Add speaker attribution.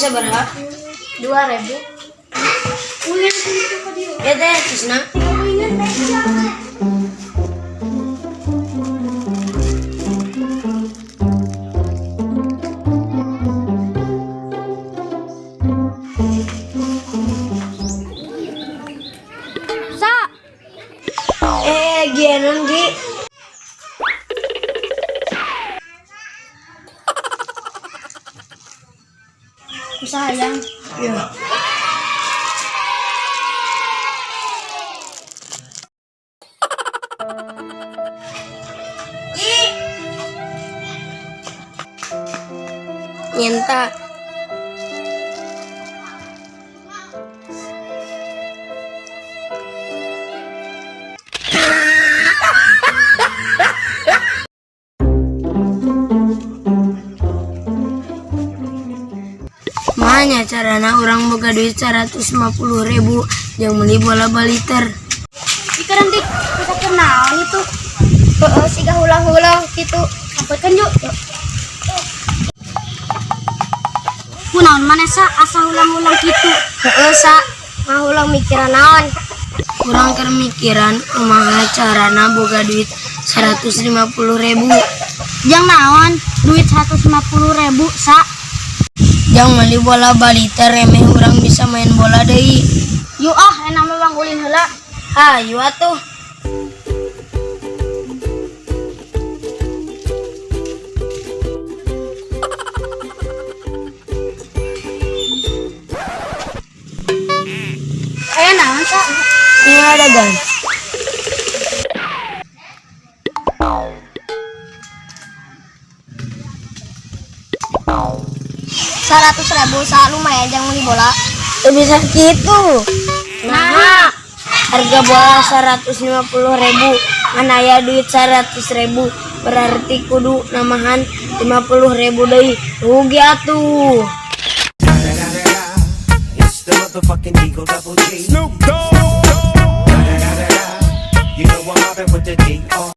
Speaker 1: Sabaraha?
Speaker 2: 2000.
Speaker 1: Ya teh, Tisna.
Speaker 2: Sa,
Speaker 1: Eh, gianan Gi.
Speaker 2: Sayang.
Speaker 1: Ya. Gi. Nyenta. Makanya carana urang boga duit 150 ribu jang beli bola baliter.
Speaker 2: Ikaran dik, kita kenal itu. Heeh, siga hulang-hulang gitu. Apa kan yuk? Kunaon maneh, Sa, asa hulang-hulang gitu?
Speaker 1: Heeh, Sa.
Speaker 2: Ngahulang mikiran naon?
Speaker 1: Urang keur mikiran kumaha carana boga duit 150 ribu.
Speaker 2: Jang naon? Duit 150 ribu, Sa.
Speaker 1: Jang beli bola baliter emeh urang bisa main bola deui.
Speaker 2: Yuk ah, enak memang ulin heula.
Speaker 1: Hayu atuh.
Speaker 2: Aya naon, Sa?
Speaker 1: Ini ada gan.
Speaker 2: 100 ribu, Sa, lumayan jang beli bola.
Speaker 1: Tuh bisa gitu.
Speaker 2: Nah,
Speaker 1: Harga bola 150 ribu, ngan aya duit 100 ribu, berarti kudu nambahan 50 ribu deui. Rugi atuh.
Speaker 3: It's the motherfucking Eagle Double G.
Speaker 4: Snoop Dogg.
Speaker 3: You know I'm mobbing with the D.R.